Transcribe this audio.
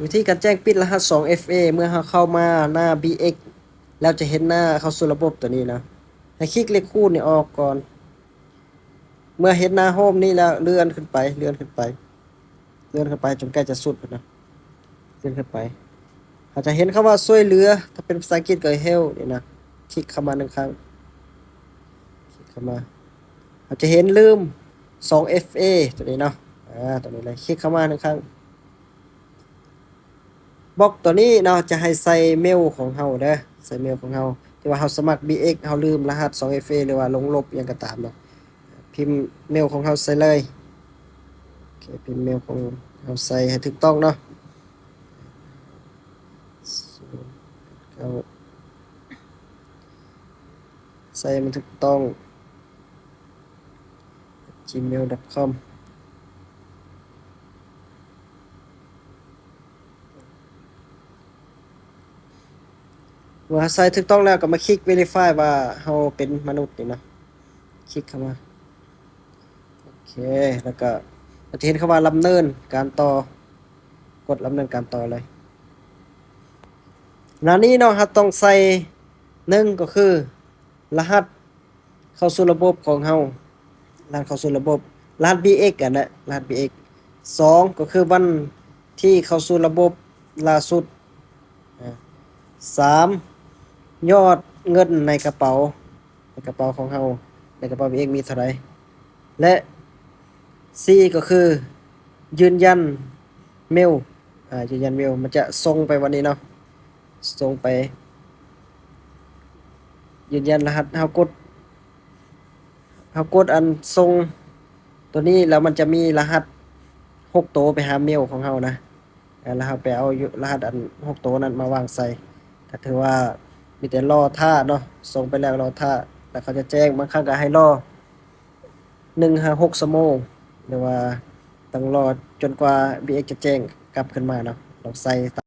ວິທີການແຈ້ງປິດລະຫັດສອງເອັຟເອ ເມື່ອເຮົາເຂົ້າມາໜ້າບີເອັກ ແລ້ວຈະເຫັນໜ້າເຂົ້າສູ່ລະບົບຕົວນີ້ນະ ໃຫ້ຄລິກເລກຄູນນີ້ອອກກ່ອນ. ເມື່ອເຫັນໜ້າໂຮມນີ້ແລ້ວ ເລື່ອນຂຶ້ນໄປ ເລື່ອນຂຶ້ນໄປ ເລື່ອນຂຶ້ນໄປຈົນໃກ້ຈະສຸດພຸ້ນນະ ເລື່ອນຂຶ້ນໄປ ເຮົາຈະເຫັນຄຳວ່າຊ່ວຍເຫຼືອ ຖ້າເປັນພາສາອັງກິດກໍ Help ນີ້ນະ ຄລິກເຂົ້າມາໜຶ່ງຄັ້ງ ຄລິກເຂົ້າມາ ເຮົາຈະເຫັນລືມສອງເອັຟເອ ຕົວນີ້ເນາະ ອາ ຕົວນີ້ເລີຍ ຄລິກເຂົ້າມາໜຶ່ງຄັ້ງ. ບລັອກຕົວນີ້ເນາະ ຈະໃຫ້ໃສ່ເມວຂອງເຮົາເດີ ໃສ່ເມວຂອງເຮົາ ທີ່ວ່າເຮົາສະໝັກບີເອັກ ເຮົາລືມລະຫັດສອງເອັຟເອ ຫຼືວ່າລົງລົບຫຍັງກໍຕາມເນາະ ພິມເມວຂອງເຮົາໃສ່ເລີຍ ໂອເຄ ພິມເມວຂອງເຮົາໃສ່ໃຫ້ຖືກຕ້ອງເນາະ ເກົ້າ ໃສ່ໃຫ້ມັນຖືກຕ້ອງ gmail.com ເມື່ອໃສ່ຖືກຕ້ອງແລ້ວ ກໍມາຄລິກ Verify ວ່າເຮົາເປັນມະນຸດນີ້ເນາະ ຄລິກເຂົ້າມາ ໂອເຄ ແລ້ວກໍ ກໍຈະເຫັນຄຳວ່າດຳເນີນການຕໍ່ ກົດດຳເນີນການຕໍ່ເລີຍ. ໜ້ານີ້ເນາະ ເຮົາຕ້ອງໃສ່ ໜຶ່ງ ກໍຄື ລະຫັດເຂົ້າສູ່ລະບົບຂອງເຮົາ ລະຫັດເຂົ້າສູ່ລະບົບ ລະຫັດບີເອັກຫັ້ນແຫຼະ ລະຫັດບີເອັກ ສອງ ກໍຄືວັນທີ່ເຂົ້າສູ່ລະບົບລ່າສຸດ ອາ ສາມ ຍອດເງິນໃນກະເປົາ ໃນກະເປົາຂອງເຮົາ ໃນກະເປົາບີເອັກມີເທົ່າໃດ ແລະ ສີ່ ກໍຄືຢືນຢັນເມວ ອາ ຢືນຢັນເມວ ມັນຈະສົ່ງໄປວັນນີ້ເນາະ ສົ່ງໄປ ຢືນຢັນລະຫັດ ເຮົາກົດ ເຮົາກົດອັນສົ່ງຕົວນີ້ ແລ້ວມັນຈະມີລະຫັດຫົກໂຕໄປຫາເມວຂອງເຮົານະ ແລ້ວເຮົາໄປເອົາຢູ່ລະຫັດອັນຫົກໂຕນັ້ນມາວາງໃສ່ ກໍຖືວ່າມີແຕ່ລໍຖ້າເນາະ ສົ່ງໄປແລ້ວລໍຖ້າ ແລ້ວເຂົາຈະແຈ້ງ ບາງຄັ້ງກໍໃຫ້ລໍ ໜຶ່ງຫາຫົກຊົ່ວໂມງ ຫຼືວ່າຕ້ອງລໍຈົນກວ່າບີເອັກຈະແຈ້ງກັບຄືນມາເນາະ ລອງໃສ່